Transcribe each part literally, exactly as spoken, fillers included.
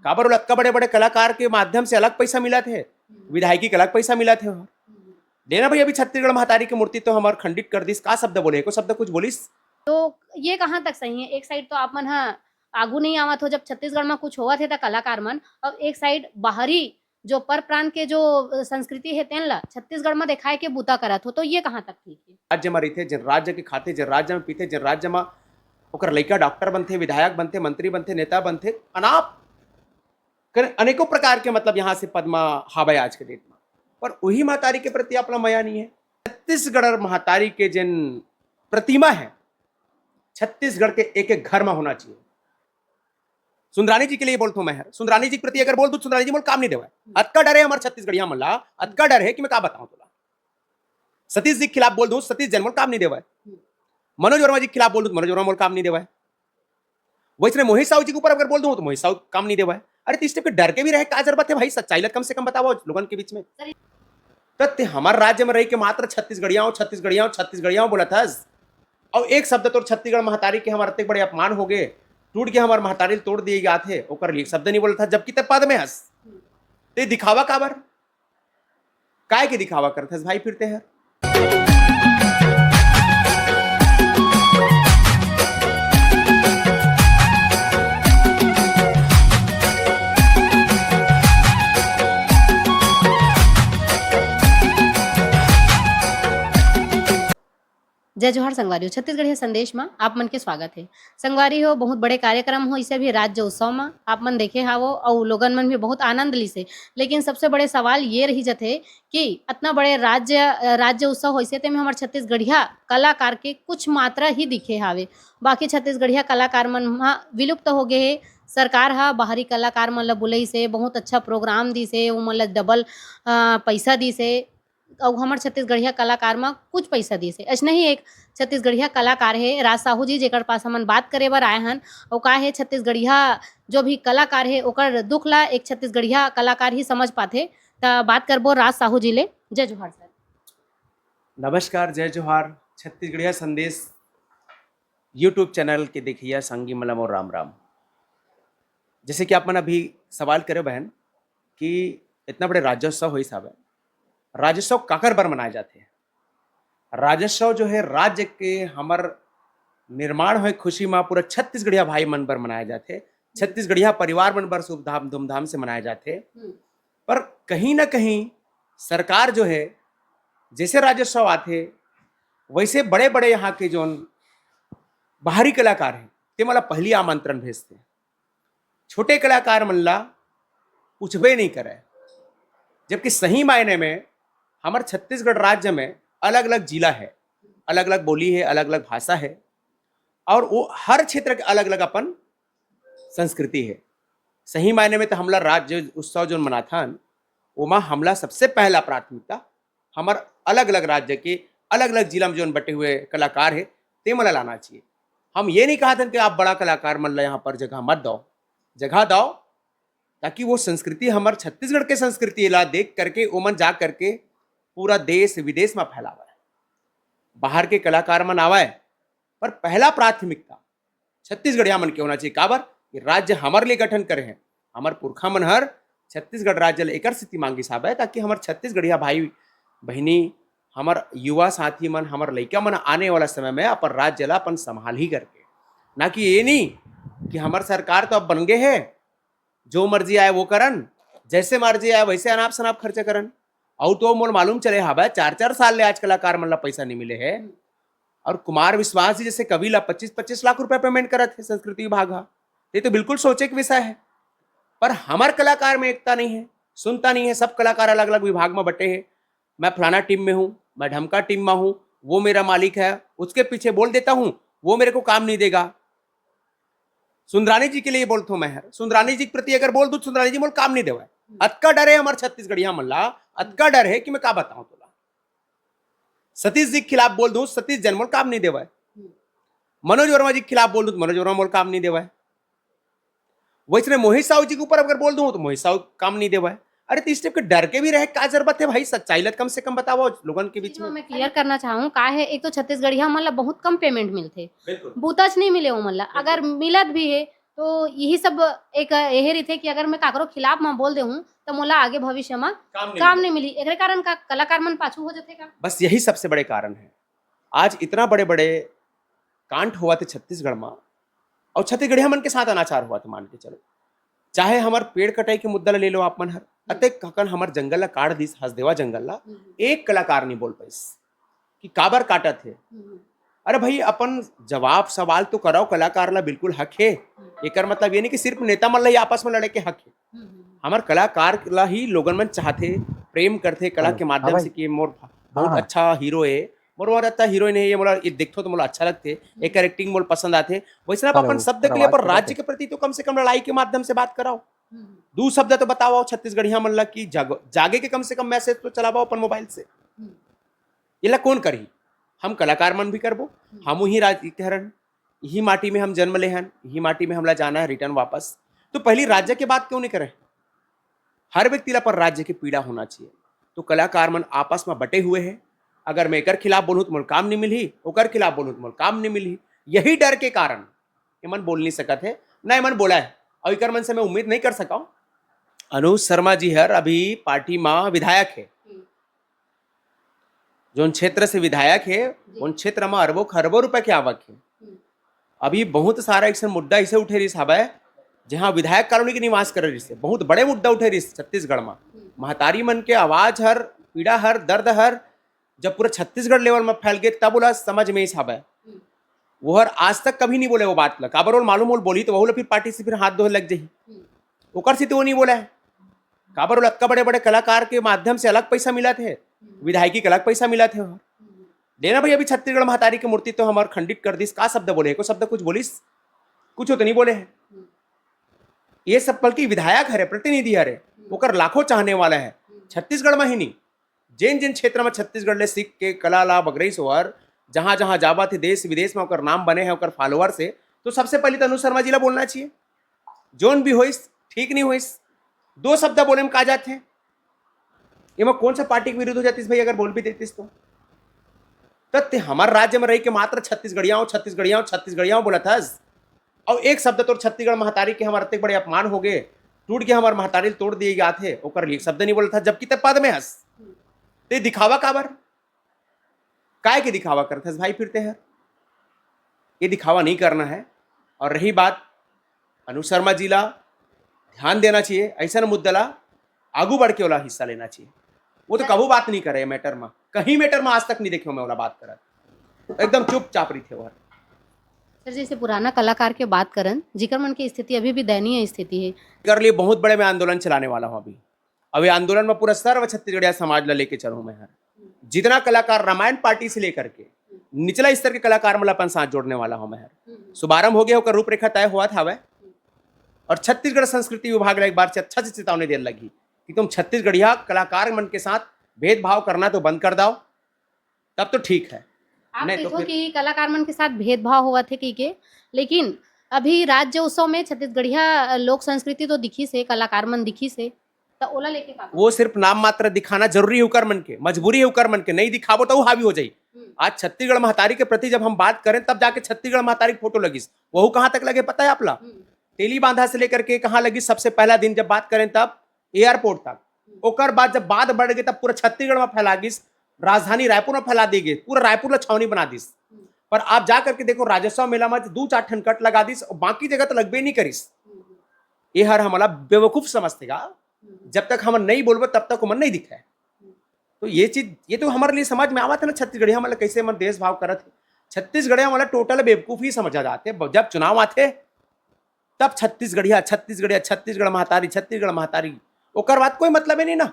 काबर ओला अतका बड़े-बड़े कलाकार के माध्यम से अलग पैसा मिलत हे, विधायकी के अलग पैसा मिलत हे। देना भाई, अभी छत्तीसगढ़ महतारी के मूर्ति तो हमर खंडित कर दिस, का शब्द बोले, एको शब्द कुछ बोलिस? तो ये कहाँ तक सही है? एक साइड तो आप मन ह आगू नहीं आवत हो, जब छत्तीसगढ़ में कुछ होवत हे त कलाकार मन, और एक साइड बाहरी जो पर प्रांत के जो, अ, संस्कृति हे तेन ला छत्तीसगढ़ में दिखाए के बूता करत हो, तो ये कहाँ तक ठीक है? राज्य में रहिथे, जिन राज्य के खाथे, जिन राज्य में पीथे, जिन राज्य में ओकर लइका डॉक्टर बनथे, विधायक बनथे, मंत्री बनथे, नेता बनथे, अनाप कर अनेकों प्रकार के, मतलब, यहाँ से पद म हावय आज के डेट में, पर उही महतारी के प्रति अपना मया नहीं है। छत्तीसगढ़ महतारी के जिन प्रतिमा है, छत्तीसगढ़ के एक एक घर में होना चाहिए। सुंदरानी जी के लिए बोलथो मैं हर, सुंदरानी जी के प्रति अगर बोल दूं, सुंदरानी जी मोल काम नहीं देवय। अतका डर है हमारे छत्तीसगढ़िया मन ला, अतका डर है कि मैं का बताऊं तोला। सतीश जी के खिलाफ बोल दूं, सतीश जैन मोल काम नहीं देवय। मनोज वर्मा जी के खिलाफ बोल दूं, मनोज वर्मा मोल काम नहीं देवय। वैसने मोहित साहू जी के ऊपर अगर बोल दूं तो मोहित साहू काम नहीं देवय। अरे, तो इस टाइप के डर के भी रहे का जरूरत है भाई? सच्चाई ला कम से कम बताओ लोगन के बीच में। सर, त ते हमर राज्य में रही के मात्र छत्तीसगढ़िया हो, छत्तीसगढ़िया हो, छत्तीसगढ़िया हो बोलत हस। अउ एक शब्द तोर छत्तीसगढ़ महतारी के हमर अतेक बड़े अपमान हो गए, टूट के हमर महतारी ल तोड़ दिए जात हे, ओकर लिए एक शब्द नहीं बोलत हस, जबकि ते पद में हस। ते दिखावा काबर? काय के दिखावा करत हस भाई फिर ते हर? जय जोहार संगवारी हो, छत्तीसगढ़िया संदेश म आप मन के स्वागत हे। संगवारी हो, बहुत बड़े कार्यक्रम हो, इसे भी राज्य उत्सव म आप मन देखे हावो अउ लोगन मन भी बहुत आनंद लिसे। लेकिन सबसे बड़े सवाल ये रही जथे कि अतना बड़े राज्य, अ, राज्य उत्सव होइसे, तेमे हमर छत्तीसगढ़िया कलाकार के कुछ मात्रा ही दिखे हावे। बाकी छत्तीसगढ़िया कलाकार मन ह विलुप्त हो गए हे। सरकार ह बाहरी कलाकार मन ल बुलइसे, बहुत अच्छा प्रोग्राम दिसे, उमन ल डबल, अ, पैसा दिसे। अउ हमर छत्तीसगढ़िया कलाकार म कुछ पैसा दिस हे। अइसने ही एक छत्तीसगढ़िया कलाकार हे राज साहू जी, जेकर पास हमन बात करे बर आए हन। अउ का हे, छत्तीसगढ़िया जो भी कलाकार हे, ओकर दुख ला एक छत्तीसगढ़िया कलाकार ही समझ पाथे। त बात करबो राज साहू जी ले। जय जोहार सर। नमस्कार, जय जोहार। छत्तीसगढ़िया संदेश YouTube चैनल के देखिया संगी मन ल मोर राम राम। जैसे कि आप मन अभी सवाल करे बहन कि इतना बड़े राज्योत्सव होइस हावय, राज्योत्सव काकर बर मनाए जाथे? राज्योत्सव जो है, राज्य के हमर निर्माण होए खुशी म पूरा छत्तीसगढ़िया भाई मन बर मनाए जाथे, छत्तीसगढ़िया परिवार मन बर शुभ धाम, धूमधाम से मनाए जाथे। हम्म। पर कहीं ना कहीं सरकार जो है, जैसे राज्योत्सव आथे, वैसे बड़े-बड़े यहाँ के जोन बाहरी कलाकार हैं, ते मन ला पहली आमंत्रण भेजथे। छोटे कलाकार मन ला पूछबे नहीं करे। जबकि सही मायने में हमर छत्तीसगढ़ राज्य में अलग-अलग जिला है, अलग-अलग बोली है, अलग-अलग भाषा है, और वो हर क्षेत्र के अलग-अलग अपन संस्कृति है। सही मायने में तो हमला राज्य उत्सव जोन मनाथन, ओमा हमला सबसे पहला प्राथमिकता हमर अलग-अलग राज्य के अलग-अलग जिला में जोन बटे हुए कलाकार हे, ते मन ला लाना चाहिए। हम ये नहीं कहत हन कि आप बड़ा कलाकार मन ला यहाँ पर जगह मत दो, जगह दो, ताकि वो संस्कृति, हमर छत्तीसगढ़ के संस्कृति ला देख करके ओमन जा करके पूरा देश विदेश में फैलावे, बाहर के कलाकार मन आवे, पर पहला प्राथमिकता छत्तीसगढ़िया मन के होना चाहिए। काबर? ये राज्य हमर लिए गठन करे हैं, हमर पुरखा मन हर छत्तीसगढ़ राज्य ले एकर सेती मांगिस हावय, ताकि हमर छत्तीसगढ़िया भाई बहिनी, हमर युवा साथी मन, हमर लइका मन आने वाला समय में अपन राज्य ला अपन संभालही करके। ना कि ये नहीं कि हमर सरकार तो अब बन गए है, जो मर्जी आए वो करन, जैसे मर्जी आए वैसे अनाप शनाप खर्चा करन। अउ तो मोर मालूम चले हावय, चार चार साल ले आज कलाकार मन ला पैसा नहीं मिले है। और कुमार विश्वास जी जैसे कवि ला पच्चीस पच्चीस लाख रुपए पेमेंट करत हे संस्कृति विभाग हा। ये तो बिल्कुल सोचे के विषय है। पर हमर कलाकार में एकता नहीं है, सुनता नहीं है, सब कलाकार अलग-अलग विभाग में बटे हैं। मैं फलाना टीम में हूँ, मैं ढमका टीम में हूँ, वो मेरा मालिक है, उसके पीछे बोल देता हूँ, वो मेरे को काम नहीं देगा। सुंदरानी जी के लिए बोलता हूँ मैं हर, सुंदरानी जी के प्रति अगर बोल दूँ, सुंदरानी जी मोल काम नहीं देवय। अतका डर है हमर छत्तीसगढ़िया मन ला, अतका डर है कि मैं का बताऊँ तोला। सतीश जी के खिलाफ बोल दूँ, सतीश जैन मोल काम नहीं देवय। मनोज वर्मा जी के खिलाफ बोल दूँ तो मनोज वर्मा मोल काम नहीं देवय। वैसने मोहित साहू जी के ऊपर अगर बोल दूँ तो मोहित साहू काम नहीं देवय। अरे, तो इस टाइप के डर के भी रहे का जरूरत है भाई? सच्चाई ला कम से कम बताओ लोगन के बीच में। मैं क्लियर करना चाहूँ, का है, एक तो छत्तीसगढ़िया मन ला बहुत कम पेमेंट मिलथे, बिल्कुल। बूताच नहीं मिले ओमन ला। बिल्कुल। अगर मिलत भी है तो यही सब एक यही रहिथे कि अगर मैं काकरो खिलाफ म बोल देहूं, त मोला आगे भविष्य म काम नहीं काम मिले। नहीं मिली। एकरे कारण का कलाकार मन पाछू हो जथे का? बस यही सबसे बड़े कारण है। आज इतना बड़े-बड़े कांड होवत हे छत्तीसगढ़ म, अउ छत्तीसगढ़िया मन के साथ अनाचार होवत हे, मान के चलो। चाहे हमर पेड़ कटाई के मुद्दा ल ले लो आप मन हर, हम्म। अतेक अकन हमर जंगल ल काट दिस, हसदेवा जंगल ल, हम्म। एक कलाकार नहीं बोल पाइस कि काबर काटत हे। हम्म। अरे भाई, अपन जवाब सवाल तो कराओ, कलाकार ला बिल्कुल हक हे। हम्म। एकर मतलब ये नहीं कि सिर्फ नेता मन ला ही आपस में लड़े के हक हे। हम्म। हमर कलाकार ला ही लोगन मन चाहथे, प्रेम करथे कला हेलो, के माध्यम हाँ से भाई। कि मोर बहुत हाँ, हाँ। अच्छा हीरो हे, मोर बहुत अच्छा हीरोइन हे, ये मोला, ये देखथो तो मोला अच्छा लगथे, हम्म। एकर एक्टिंग मोला पसंद आथे। वैसे आप अपन हेलो, शब्द के लिए, आवाज अपन कटत राज्य हे। के प्रति तो कम से कम लड़ाई के माध्यम से बात कराओ। हम्म। दू शब्द तो बताओ छत्तीसगढ़िया मन ला कि जागो, जागे के कम से कम मैसेज तो चलाओ अपन मोबाइल से। हम्म। एला कौन करही? हम कलाकार मन भी करबो, हम्म। हम उही राज के हरन, इही माटी में हम जन्म ले हन, इही माटी में हमला जाना है रिटर्न वापस। तो पहली राज्य के बात क्यों नहीं करे? हर व्यक्ति ला अपन राज्य के पीड़ा होना चाहिए। तो कलाकार मन आपस में बटे हुए हैं, अगर मैं एकर खिलाफ बोलूँ तो मोला काम नहीं मिलही, ओकर खिलाफ बोलूँ तो मोला काम नहीं मिलही। यही डर के कारण एमन बोल नहीं सकत हे, ना एमन बोला है, और एकर मन से मैं उम्मीद नहीं कर सका हूँ। अनुज शर्मा जी हर अभी पार्टी में विधायक है, हम्म। जोन क्षेत्र से विधायक हे, जी। उन क्षेत्र म अरबों खरबों रुपए के आवक हे। हम्म। अभी बहुत सारा एक ठन मुद्दा इसे उठे रिहिस हवय, जहां विधायक कॉलोनी के निवास करे रिहिस हे। बहुत बड़े मुद्दा उठे रिहिस छत्तीसगढ़ म। हम्म। महतारी मन के आवाज हर, पीड़ा हर, दर्द हर, जब पूरा छत्तीसगढ़ लेवल म फैल गे, तब ओला समझ में इस हवय। हम्म। वो हर आज तक कभी नहीं बोले वो बात ला। काबर ओला मालूम, ओला बोली तो वहू ला फिर पार्टी से फिर हाथ धोए लग जाही। हम्म। ओकर से तो वो नहीं बोला है। काबर ओला अतका बड़े-बड़े कलाकार के माध्यम से अलग पैसा मिलत हे, हम्म। विधायकी के अलग पैसा मिलत हे। हम्म। देना भाई, अभी छत्तीसगढ़ महतारी के मूर्ति तो हमर खंडित कर दिस, का शब्द बोले हे? एको शब्द कुछ बोलिस? कुछ तो नहीं बोले हे। हम्म। ये सब बल्कि विधायक हरे, प्रतिनिधि हरे, हम्म। ओकर लाखों चाहने वाला है। हम्म। छत्तीसगढ़ में ही नहीं, जेन जेन क्षेत्र में छत्तीसगढ़ ले सीख के कला ला बगरइस ओहर, जहाँ जहाँ जावत हे देश विदेश में ओकर नाम बने है ओकर फॉलोअर से, तो सबसे पहले तो अनुज शर्मा जी ला बोलना चाहिए। जोन भी होइस, ठीक नहीं होइस, दो शब्द बोले में का जात है? एमा कौन सा पार्टी के विरुद्ध हो जातिस भाई, अगर बोल भी देतिस तो? तब ते हमर राज्य में रही के मात्र छत्तीसगढ़िया हो, छत्तीसगढ़िया हो, छत्तीसगढ़िया हो बोलत हस। अउ एक शब्द तोर छत्तीसगढ़ महतारी के हमर अतेक बड़े अपमान हो गे, टूट के हमर महतारी ल तोड़ दिए जात हे, ओकर लिए एक शब्द नहीं बोलत हस, जबकि ते पद में हस। ते दिखावा काबर? काय के दिखावा करत हस भाई फिर ते हर? ये दिखावा नहीं करना है। और रही बात अनुज शर्मा जी ला, ध्यान देना चाहिए, ऐसा मुद्दा ला आगू बढ़ के ओला हिस्सा लेना चाहिए। वो तो कबू बात नहीं करे मैटर में, कहीं मैटर में आज तक नहीं देखे मैं ओला बात करत। एकदम चुपचाप रहिथे वो हर। सर, जैसे पुराना कलाकार के बात करन, जिकर मन की स्थिति अभी भी दयनीय स्थिति है। कर लिए बहुत बड़े मैं आंदोलन चलाने वाला हूँ अभी। अब ये आंदोलन में पूरा सर्व छत्तीसगढ़िया समाज ला लेके चलूँ मैं हर। जितना कलाकार रामायण पार्टी से लेकर के निचला स्तर के कलाकार मन ला अपन साथ जोड़ने वाला हूँ मैं हर। शुभारंभ हो गया, ओकर रूपरेखा तय होवत हावय। और छत्तीसगढ़ संस्कृति विभाग ला एक बार से अच्छा से चेतावनी देन लगी कि तुम छत्तीसगढ़िया कलाकार मन के साथ भेदभाव करना तो बंद कर दाओ, तब तो ठीक है। आप नहीं तो देखो फिर कि कलाकार मन के साथ भेदभाव होवत हे कहिके, लेकिन अभी राज्य उत्सव में छत्तीसगढ़िया लोक संस्कृति तो दिखिस हे, कलाकार मन दिखिस हे, त ओला लेके का? वो सिर्फ नाम मात्र दिखाना जरूरी है उकर मन के, मजबूरी है उकर मन के, नहीं दिखाबो तो हावी हो जाई। हम्म। आज छत्तीसगढ़ महतारी के प्रति जब हम बात करें, तब जाके छत्तीसगढ़ महतारी के फोटो लगिस। वहू कहाँ तक लगे पता है आप ला? हम्म। तेली बांधा से लेकर के कहाँ लगिस, सबसे पहला दिन जब बात करें तब एयरपोर्ट तक। ओकर बाद जब बात बढ़ गई तब पूरा छत्तीसगढ़ में फैला गिस, राजधानी रायपुर में फैला दी गई, पूरा रायपुर ला छावनी बना दिस। पर आप जा करके देखो राजोत्सव मेला में दू चार ठन कट लगा दिस और बाकी जगह तो लगबे नहीं करिस। ये हर हमला बेवकूफ समझते का, जब तक हम नहीं बोलबो तब तक ओमन नहीं दिखे। तो ये चीज, ये तो हमारे लिए समझ में आवत है ना, छत्तीसगढ़िया मतलब कैसे मन देश भाव करत है। छत्तीसगढ़िया वाला टोटल बेवकूफ ही समझा जाते हैं। जब चुनाव आते तब छत्तीसगढ़िया, छत्तीसगढ़िया, छत्तीसगढ़ महतारी, छत्तीसगढ़ महतारी, ओकर बाद कोई मतलब ही नहीं ना।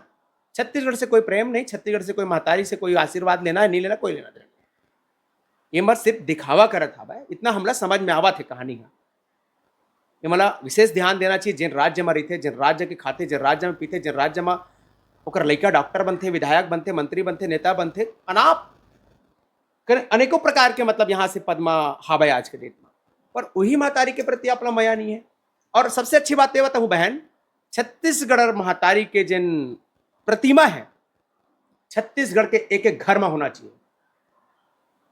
छत्तीसगढ़ से कोई प्रेम नहीं, छत्तीसगढ़ से कोई महतारी से कोई आशीर्वाद लेना है, नहीं लेना, कोई लेना देना नहीं। ये मत सिर्फ दिखावा करत हवय, इतना हमला समझ में आवत है कहानी ह। ये मला विशेष ध्यान देना चाहिए, जिन राज्य में रहिथे, जिन राज्य के खाथे, जिन राज्य में पीथे, जिन राज्य में ओकर लइका डॉक्टर बनथे, विधायक बनथे, मंत्री बनथे, नेता बनथे, अनाप कर-, अनेकों प्रकार के मतलब यहाँ से पद म हावय आज के डेट में, पर वही महतारी के प्रति आपला मया नहीं है। और सबसे अच्छी बात ये बताऊँ बहन, छत्तीसगढ़ और महतारी के जिन प्रतिमा है, छत्तीसगढ़ के एक एक घर में होना चाहिए।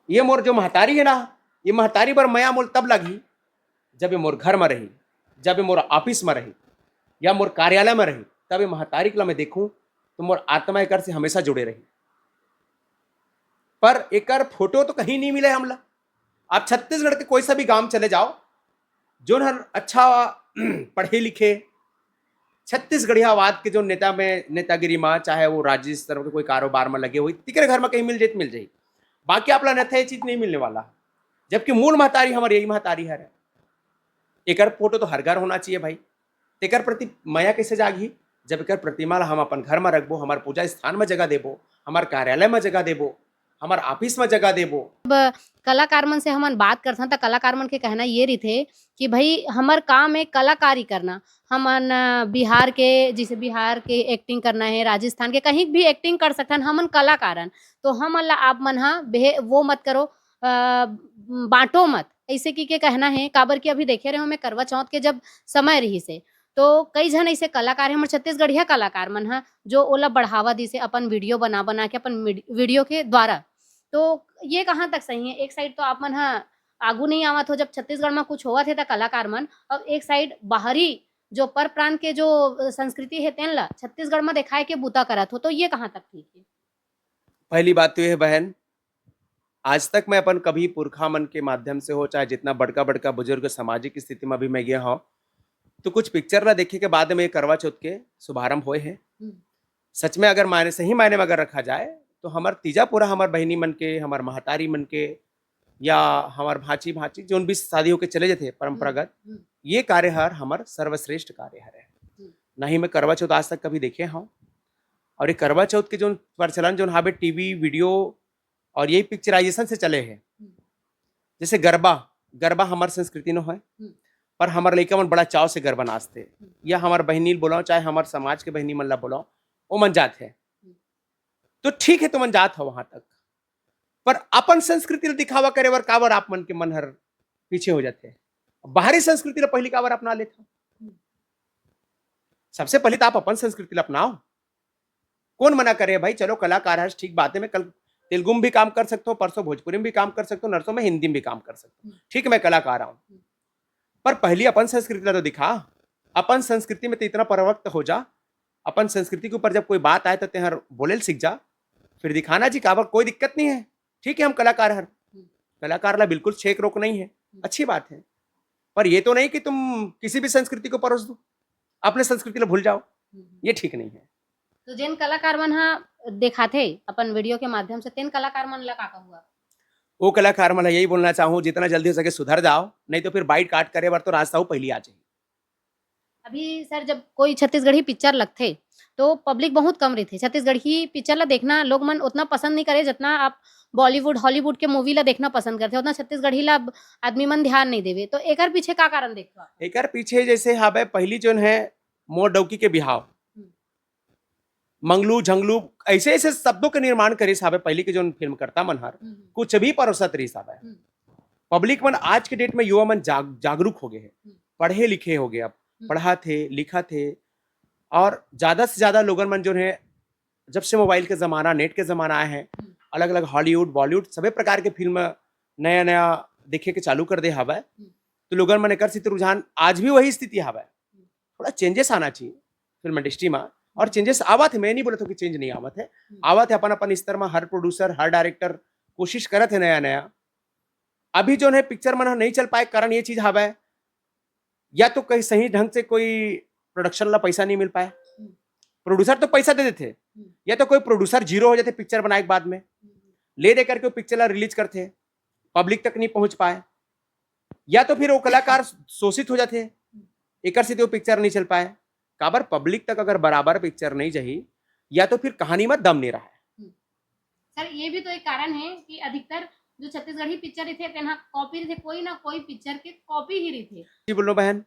ये मोर जो महतारी है ना, ये महतारी बर मया मोल तब लगी जब ये मोर घर में रही, जब ये मोर ऑफिस में रही या मोर कार्यालय में रही, तब ये महतारी ला मैं देखूं तो मोर आत्मा एकर से हमेशा जुड़े रही। पर एकर फोटो तो कहीं नहीं मिले हमला। आप छत्तीसगढ़ के कोई सा भी गांव चले जाओ, जोन हर अच्छा पढ़े लिखे, छत्तीसगढ़ियावाद के जो नेता में, नेतागिरी में, चाहे वो राज्य स्तर के कोई कारोबार में लगे हुए, तिकरे घर में कहीं मिल जाए तो मिल जाए। बाकी आप ला अन्यथा ये चीज नहीं मिलने वाला। जबकि मूल महतारी हमारी यही महतारी हर है। एकर फोटो तो हर घर होना चाहिए भाई। तेकर प्रति मया कैसे जागही? जब एकर प्रतिमा ला हम अपन घर में रखबो, हमार पूजा स्थान में जगह देबो, हमार कार्यालय में जगह देबो, हमार ऑफिस में जगह देबो। अब कलाकार मन से हमन बात करथन, त कलाकार मन के कहना ये रहिथे कि भाई, हमर काम है कलाकारी करना। हमन, अ, बिहार के, जैसे बिहार के एक्टिंग करना है, राजस्थान के कहीं भी एक्टिंग कर सकथन, हमन कलाकार हन। तो हमन ला आप मन हा बेहे-, वो मत करो, अ, बांटो मत, ऐसे की के कहना है। काबर कि अभी देखे रहे हो मैं, करवा चौथ के जब समय रहिस हे, तो कई झन ऐसे कलाकार हे, हमर छत्तीसगढ़िया कलाकार मन ह, जो ओला बढ़ावा दिस हे अपन वीडियो बना बना के, अपन वीड-, वीडियो के द्वारा। तो ये कहाँ तक सही है? एक साइड तो आप मन ह आगू नहीं आवत हो, जब छत्तीसगढ़ में कुछ होवत हे त कलाकार मन, और एक साइड बाहरी जो पर प्रांत के जो, अ, संस्कृति हे, तेन ला छत्तीसगढ़ में दिखाए के बुता करत हो, तो ये कहाँ तक ठीक है? पहली बात तो ये है बहन, आज तक मैं अपन कभी पुरखा मन के माध्यम से हो, चाहे जितना बड़का बड़का बुजुर्ग सामाजिक स्थिति में भी मैं गया हूँ, तो कुछ पिक्चर ला देखे के बाद में ये करवा चौथ के शुभारंभ होए है। हम्म। सच में अगर मायने, सही मायने में अगर रखा जाए, तो हमार तीजा पूरा हमार बहिनी मन के, हमार महतारी मन के, या हमार भांची भांची जोन भी शादी होके चले जाते हैं परंपरागत, हम्म, हम्म। ये कार्य हर हमार सर्वश्रेष्ठ कार्य हर है। हम्म। ना ही मैं करवा चौथ आज तक कभी देखे हूँ। और ये करवा चौथ के जोन प्रचलन जोन हावे टीवी, वीडियो और यही पिक्चराइजेशन से चले हैं। हम्म। जैसे गरबा, गरबा हमार संस्कृति नो है, हम्म। पर हमार लइका मन बड़ा चाव से गरबा नाचते। हम्म। या हमार बहिनी ल बोलाओ, चाहे हमार समाज के बहिनी मन ला बोलाओ, वो मन जात है। हम्म। तो ठीक है, तुमन जात हो वहां तक, पर अपन संस्कृति ल दिखावा करे बर काबर आप मन के मन हर पीछे हो जाते? बाहरी संस्कृति ल पहली काबर अपना लेते हो? हम्म। सबसे पहले तो आप अपन संस्कृति ल अपनाओ। कौन मना करे भाई? चलो, कलाकार हस, ठीक बात है, मैं कल तेलुगु में भी काम कर सकता हूँ, परसों भोजपुरी में भी काम कर सकता हूँ, नरसों में हिंदी में भी काम कर सकता हूँ। हम्म। ठीक, मैं कलाकार हूँ, हम्म। पर पहली अपन संस्कृति ला तो दिखा। अपन संस्कृति में तो इतना परिपक्व हो जा, अपन संस्कृति के ऊपर जब कोई बात आए तो तेहर बोले ल सीख जा, फिर दिखाना जी, काबर, कोई दिक्कत नहीं है। ठीक है, हम कलाकार हर, हम्म। कलाकार ला बिल्कुल छेक रोक नहीं है, हम्म। अच्छी बात है, पर ये तो नहीं कि तुम किसी भी संस्कृति को परोस दो, अपने संस्कृति ला भूल जाओ, हम्म। ये ठीक नहीं है। तो जेन कलाकार मन हा देखाथे अपन वीडियो के माध्यम से, तेन कलाकार मन ला का कहूँ? वो कलाकार मन ला यही बोलना चाहूँ, जितना जल्दी हो सके सुधर जाओ, नहीं तो फिर बाइट काट करे बर तो रास्ता हो पहली आ जाए। अभी सर, जब कोई छत्तीसगढ़ी पिक्चर लगथे, तो पब्लिक बहुत कम रहिथे। छत्तीसगढ़ी पिक्चर ला देखना लोग मन उतना पसंद नहीं करे, जितना आप बॉलीवुड, हॉलीवुड के मूवी ला देखना पसंद करथे, उतना छत्तीसगढ़ी ला अब आदमी मन ध्यान नहीं देवे। तो एकर पीछे का कारण देखथो आप? एकर पीछे जैसे हावे, पहली जोन है मोर डौकी के बिहाव, हम्म। मंगलू झंगलू, ऐसे ऐसे शब्दों के निर्माण करिस हावे पहली के जोन फिल्म करता मन हर, हम्म। कुछ भी परोसत रहिस हावे। हम्म। पब्लिक मन आज के डेट में युवा मन जाग-, जागरूक हो गए हैं, हम्म। पढ़े लिखे हो गए, अब हम्म। पढ़ा थे, लिखा थे, और ज्यादा से ज्यादा लोगन मन जो है, जब से मोबाइल के जमाना, नेट के जमाना आए हैं, हम्म। अलग-अलग हॉलीवुड, बॉलीवुड, सभी प्रकार के फिल्म नया-नया देखे के चालू कर दे हावय। हम्म। तो लोगन मन एकर सेती रुझान, आज भी वही स्थिति हावय। हम्म। थोड़ा चेंजेस आना चाहिए फिल्म इंडस्ट्री में, और चेंजेस आवत है, मैं नहीं बोलत हूँ कि चेंज नहीं आवत है, हम्म। आवत है अपन अपन स्तर में, हर प्रोड्यूसर, हर डायरेक्टर कोशिश करत है नया-नया। अभी जो है पिक्चर मन ह नहीं चल पाए, कारण ये चीज हावय, या तो कहीं सही ढंग से कोई प्रोडक्शन ला पैसा नहीं मिल पाए। हम्म। प्रोड्यूसर तो पैसा दे देथे, हम्म। या तो कोई प्रोड्यूसर जीरो हो जाथे पिक्चर बनाए के बाद में, हम्म। ले दे करके वो पिक्चर ला रिलीज करथे, पब्लिक तक नहीं पहुंच पाए, या तो फिर वो कलाकार शोषित हो जाथे, हम्म। एकर सेती वो पिक्चर नहीं चल पाए। काबर, पब्लिक तक अगर बराबर पिक्चर नहीं जाही, या तो फिर कहानी में दम नहीं रहा है। हम्म। सर, ये भी तो एक कारण है कि अधिकतर जो छत्तीसगढ़ी पिक्चर रहिथे, तेन ह कॉपी रहिथे, कोई ना कोई पिक्चर के कॉपी ही रहिथे। जी बोलो बहन,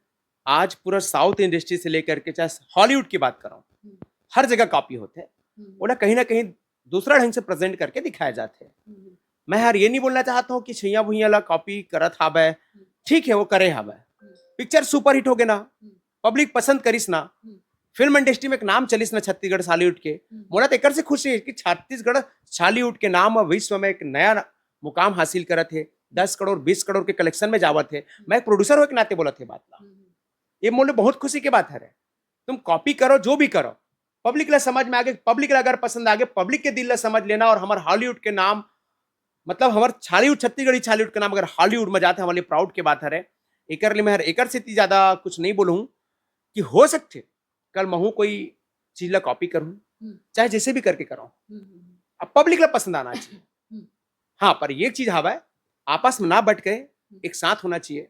आज पूरा साउथ इंडस्ट्री से लेकर के चाहे हॉलीवुड की बात करो, हम्म। हर जगह कॉपी होथे। हम्म। ओला कहीं ना कहीं दूसरा ढंग से प्रेजेंट करके दिखाया जाथे। हम्म। मैं हर ये नहीं बोलना चाहता हूँ कि छैया भुइयां ला कॉपी करत हावय, हम्म। ठीक है, वो करे हावय, हम्म। पिक्चर सुपरहिट हो गए ना, हम्म। पब्लिक पसंद करिस ना, हम्म। फिल्म इंडस्ट्री में एक नाम चलिस ना छत्तीसगढ़ सॉलीवुड के, हम्म। मोला तो एकर से खुशी है कि छत्तीसगढ़ सॉलीवुड के नाम अब विश्व में एक नया ना-, मुकाम हासिल करत है, दस करोड़, बीस करोड़ के कलेक्शन में जावत है। हम्म। मैं एक प्रोड्यूसर होए के नाते बोलत है बात ला। हम्म। ये मोले बहुत खुशी के बात हरे। तुम कॉपी करो, जो भी करो, पब्लिक ला समझ में आगे, पब्लिक ला अगर पसंद आगे, पब्लिक के दिल ला समझ लेना। और हमर हॉलीवुड के नाम, मतलब हमर छॉलीवुड, छत्तीसगढ़ी छॉलीवुड के नाम अगर हॉलीवुड में जाते, हमारे लिए प्राउड के बात हरे। एकर लिए मैं हर एकर से इतनी ज्यादा कुछ नहीं बोलूँ कि हो सकते कल महू कोई चीज ला कॉपी करूँ, हम्म। चाहे जैसे भी करके करो, हम्म, हम्म, अब पब्लिक ला पसंद आना चाहिए। हम्म। हाँ, पर ये एक चीज हवे, आपस में ना बैठ के एक साथ होना चाहिए।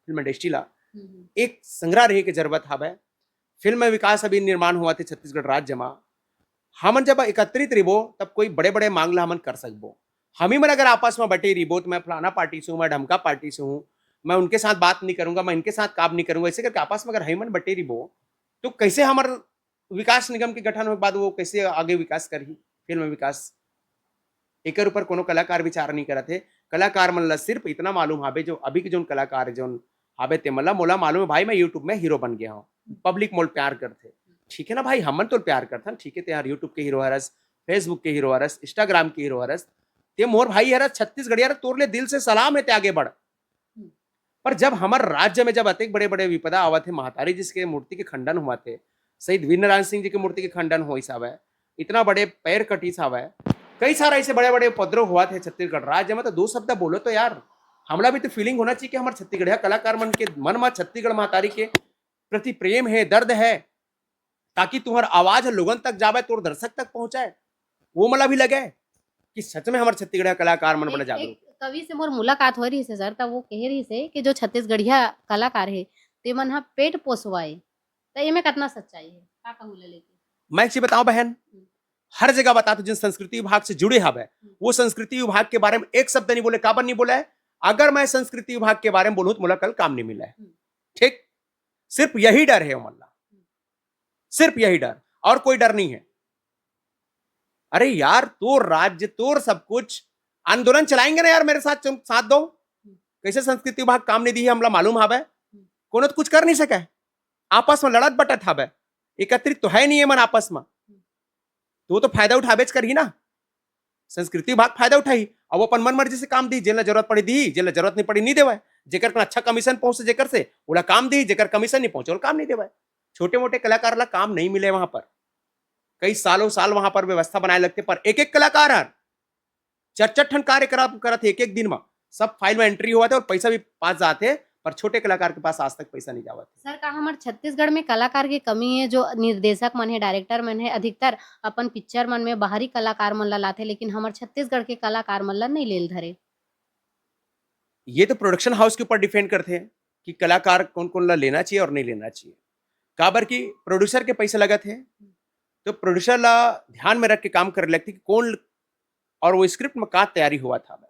फिल्म इंडस्ट्री ला हम्म, हम्म। एक संग्रह रहे के जरूरत हवे। फिल्म में विकास अभी निर्माण हुआ थे छत्तीसगढ़ राज्य में। हमन जब एकत्रित रहिबो, तब कोई बड़े बड़े मांग ला हमन कर सकबो। हम ही मन अगर आपस में बटे रहिबो, तो मैं फलाना पार्टी से हूँ, मैं ढमका पार्टी से हूँ, मैं उनके साथ बात नहीं करूंगा, मैं इनके साथ काम नहीं करूंगा, ऐसे करके आपस में अगर हम ही मन बटे रहिबो, तो कैसे हमर विकास निगम के गठन होए के बाद वो कैसे आगे विकास करही, फिल्म विकास? एकर ऊपर कोनो कलाकार विचार नहीं करत हे। कलाकार मन ला सिर्फ इतना मालूम हाबे, जो अभी के जोन कलाकार जोन हाबे ते मन ला, मोला मालूम है भाई, मैं YouTube में हीरो बन गया हूँ, पब्लिक मोल प्यार करथे। ठीक है ना भाई, हमन तो प्यार करथन, ठीक है, ते यार YouTube के हीरो हरस, Facebook के हीरो हरस, Instagram के हीरो हरस, ते मोर भाई हरस, छत्तीसगढ़िया हरस, तोर ले दिल से सलाम है, ते आगे बढ़। पर जब हमर राज्य में जब अतेक बड़े बड़े विपदा आवत हे, महतारी जी के मूर्ति के खंडन हुआ थे, शहीद वीर नारायण सिंह जी के मूर्ति के खंडन होइस हवय, इतना बड़े पैर कटिस हवय, कई सारा ऐसे बड़े बड़े उपद्रव हुआ थे छत्तीसगढ़ राज्य में, तो दो शब्द बोलो तो यार, हमला भी तो फीलिंग होना चाहिए कि हमर छत्तीसगढ़िया कलाकार मन के मन में छत्तीसगढ़ महतारी के प्रति प्रेम है, दर्द है, ताकि तुम्हार आवाज ह लोगन तक जावे, तोर दर्शक तक पहुंचाए, वो मला भी लगे कि सच में हमर छत्तीसगढ़िया कलाकार मन बड़ा एक, जागरूक एक कवि से मोर मुलाकात हो रही है सर, तब वो कह रही से कि जो छत्तीसगढ़िया कलाकार है, ते मन ह पेट पोसवाए, त एमे कतना सच्चाई है, का कहू ले लेके? मैं एक चीज बताऊं बहन, हर जगह बताते जिन संस्कृति विभाग से जुड़े हवे, वो संस्कृति विभाग के बारे में एक शब्द नहीं बोले। काबर नहीं बोला है? अगर मैं संस्कृति विभाग के बारे में बोलूं तो मोला कल काम नहीं मिला है। हम्म। ठीक, सिर्फ यही डर है उमन ला, सिर्फ यही डर, और कोई डर नहीं है। अरे यार, तोर राज्य, तोर सब कुछ, आंदोलन चलाएंगे ना यार, मेरे साथ, तुम साथ दो। कैसे संस्कृति विभाग काम नहीं दी है, हमला मालूम हवे। कोनो तो कुछ कर नहीं सके, आपस में लड़त बटत हवे, एकत्रित तो है नहीं है मन आपस में, तो वो तो फायदा उठाबेच करही ना। संस्कृति विभाग फायदा उठाही, अब वो अपन मन मर्जी से काम दी, जेला जरूरत पड़ी दी, जेला जरूरत नहीं पड़ी नहीं देवे। जेकर कन अच्छा कमीशन पहुंचे जेकर से, ओला काम दी, जेकर कमीशन नहीं पहुंचे, ओला काम नहीं देवे। छोटे मोटे कलाकार ला काम नहीं मिले वहां पर, कई सालों साल वहां पर व्यवस्था बनाए लगते, पर एक एक कलाकार हर चार चार ठन कार्यक्रम करत हे एक एक दिन में, सब फाइल में एंट्री होवत हे और पैसा भी पास जात हे, पर छोटे कलाकार के पास आज तक पैसा नहीं जावत हे। सर, का हमर छत्तीसगढ़ में कलाकार के कमी है? जो निर्देशक मन है, डायरेक्टर मन है, अधिकतर अपन पिक्चर मन में बाहरी कलाकार मन ला लाथे, लेकिन हमर छत्तीसगढ़ के कलाकार मन ला नहीं लेल धरे। ये तो प्रोडक्शन हाउस के ऊपर डिपेंड करते हैं कि कलाकार कौन कौन ला लेना चाहिए और नहीं लेना चाहिए। काबर कि प्रोड्यूसर के पैसा लगत है, तो प्रोड्यूसर ला ध्यान में रख के काम करे लगते कि कौन, और वो स्क्रिप्ट में का तैयारी हुआ था,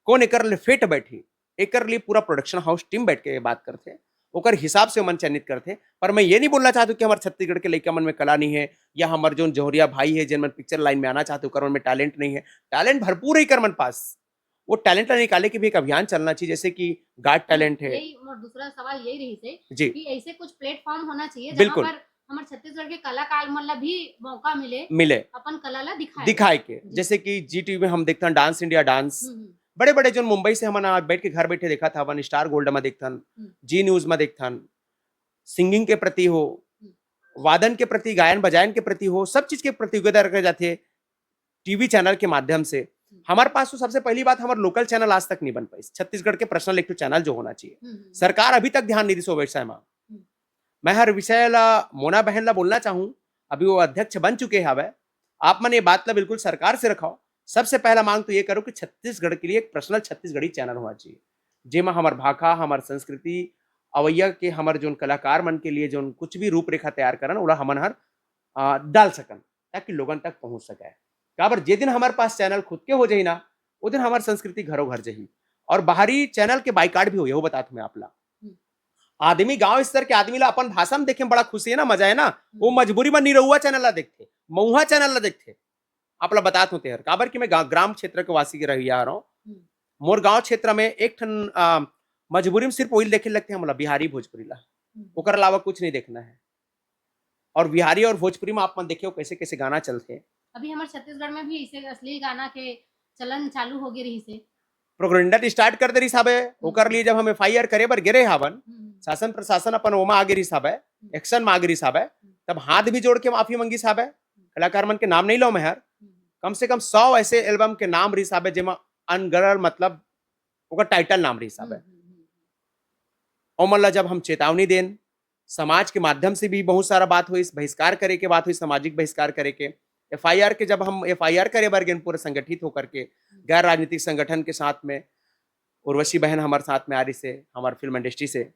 कौन एकर ले फिट बैठी, एकर लिए पूरा प्रोडक्शन हाउस टीम बैठ के बात करते, ओकर हिसाब से मन चयनित करते। पर मैं ये नहीं बोलना चाहता कि हमारे छत्तीसगढ़ के लइका मन में कला नहीं है, या हमारे जोन जौहरिया भाई है, जिन मन पिक्चर लाइन में आना चाहते, ओकर मन में टैलेंट नहीं है। टैलेंट भरपूर है एकर मन पास, वो टैलेंट ला निकाले के भी एक अभियान चलना चाहिए, जैसे कि गॉट टैलेंट है। यही मोर दूसरा सवाल यही रही से जी। कि ऐसे कुछ प्लेटफॉर्म होना चाहिए जहाँ बिल्कुल। पर हमारे छत्तीसगढ़ के कलाकार मन ला भी मौका मिले मिले अपन कला ला दिखाए। दिखाए के, जी। जैसे कि जी टीवी में हम देखते हैं डांस इंडिया डांस, हम्म, हम्म। बड़े बड़े जो मुंबई से हमन आज बैठ के घर बैठे देखा था, वन स्टार गोल्ड में देखथन, हम्म। जी न्यूज में देखथन, सिंगिंग के प्रति हो, हम्म। वादन के प्रति, गायन बजायन के प्रति हो, सब चीज के प्रतियोगिता रखे जाते टीवी चैनल के माध्यम से। हमारे पास तो सबसे पहली बात, हमारे लोकल चैनल आज तक नहीं बन पाई। छत्तीसगढ़ के पर्सनल एक चैनल जो होना चाहिए, हम्म, हम्म। सरकार अभी तक ध्यान नहीं दी सो व्यवसाय में। हम्म। मैं हर विषय ला मोना बहन ला बोलना चाहूँ, अभी वो अध्यक्ष बन चुके हवे। आप मन ये बात ला बिल्कुल सरकार से रखाओ। सबसे पहला मांग तो ये करो कि छत्तीसगढ़ के लिए एक पर्सनल छत्तीसगढ़ी चैनल होना चाहिए, जेमा हमर भाखा, हमर संस्कृति, अवैया के हमर जोन कलाकार मन के लिए जोन कुछ भी रूपरेखा तैयार करन, ओला हमन हर, आ, डाल सकन, ताकि लोगन तक पहुंच सके। काबर जे दिन हमारे पास चैनल खुद के हो जाही ना, वो दिन हमार संस्कृति घरों घर जाही। और बाहरी चैनल के बाइकाट भी हो, यहू बतात मैं आप ला। हम्म। आदमी, गांव स्तर के आदमी ला अपन भाषा में देखे में बड़ा खुशी है ना, मजा है ना। वो हम्म। मजबूरी में निरहुआ चैनल ला देखथे, मऊहा चैनल ला देखथे। आप ला बतात हों तेहर, काबर कि मैं गा-, ग्राम क्षेत्र के वासी के रहिया हरौं। हम्म। मोर गांव क्षेत्र में एक ठन, आ, मजबूरी में सिर्फ वही देखे लगते हैं, हमला बिहारी भोजपुरी ला, हम्म। ओकर अलावा कुछ नहीं देखना है। और बिहारी और भोजपुरी में आप मन देखे हो कैसे कैसे गाना चलते। अभी हमारे छत्तीसगढ़ में भी इसे अश्लील गाना के चलन चालू हो गए रही से। प्रोपेगेंडा तो स्टार्ट कर दे रिहिस हावय। ओकर लिए जब हम एफआईआर करे बर गे रहे हावन, हम्म। शासन प्रशासन अपन ओमा आगे रिहिस हावय, हम्म। एक्शन म आगे रिहिस हावय, हम्म। तब हाथ भी जोड़ के माफी मंगिस हावय। कलाकार मन के नाम नहीं लव मैं हर, हम्म। कम से कम सौ ऐसे एल्बम के नाम रिहिस हावय, जेमा अनगढ़, मतलब, ओकर टाइटल नाम रिहिस हावय। हम्म, हम्म, हम्म। ओमन ला जब हम चेतावनी देन, समाज के माध्यम से भी बहुत सारा बात होइस, बहिष्कार करे के बात होइस, सामाजिक बहिष्कार करे के। एफआईआर के जब हम एफआईआर करे बर गेन पूरा संगठित होकर के, गैर राजनीतिक संगठन के साथ में, उर्वशी बहन हमर साथ में आ रहिस हे, हमर फिल्म इंडस्ट्री से,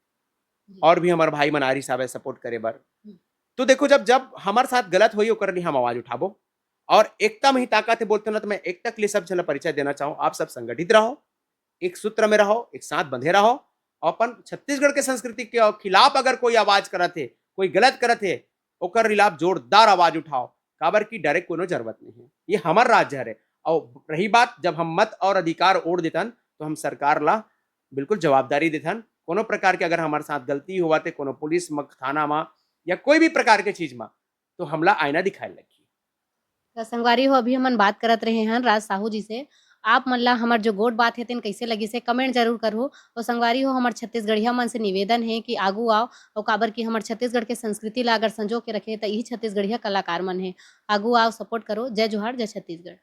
जी। और भी हमर भाई मन आ रहिस हावय सपोर्ट करे बर। हम्म। तो देखो, जब, जब हमर साथ गलत होई, ओकर लिए हम आवाज उठाबो। और एकता में ही ताकत है बोलते ना, तो मैं एकता के लिए सब झन ला परिचय देना चाहूँ। आप सब संगठित रहो, एक सूत्र में रहो, एक साथ बंधे रहो, और अपन छत्तीसगढ़ के संस्कृति के खिलाफ अगर कोई आवाज करत हे, कोई गलत करत हे, ओकर खिलाफ जोरदार आवाज उठाओ, काबर कि डरे कोनो जरूरत नहीं है। ये हमर राज्य हरे। और रही बात, जब हम मत और अधिकार ओढ़ देथन, तो हम सरकार ला बिल्कुल जवाबदारी देथन। कोनो प्रकार के अगर हमारे साथ गलती होवत हे, कोनो पुलिस म, थाना मा, या कोई भी प्रकार के चीज मा, तो हमला आईना दिखाए लगही। तो संगवारी हो, अभी हमन बात करत रहे हन राज साहू जी से। आप मन ला हमर जो गोठ बात हे, तेन कइसे लगिस हे, कमेंट जरूर करहु। और संगवारी हो, हमर छत्तीसगढ़िया मन से निवेदन हे कि आगू आओ, और काबर कि हमर छत्तीसगढ़ के संस्कृति ला अगर संजो के रखे, त इही छत्तीसगढ़िया कलाकार मन हे। आगू आओ, सपोर्ट करो। जय जोहार, जय छत्तीसगढ़।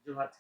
जोहार।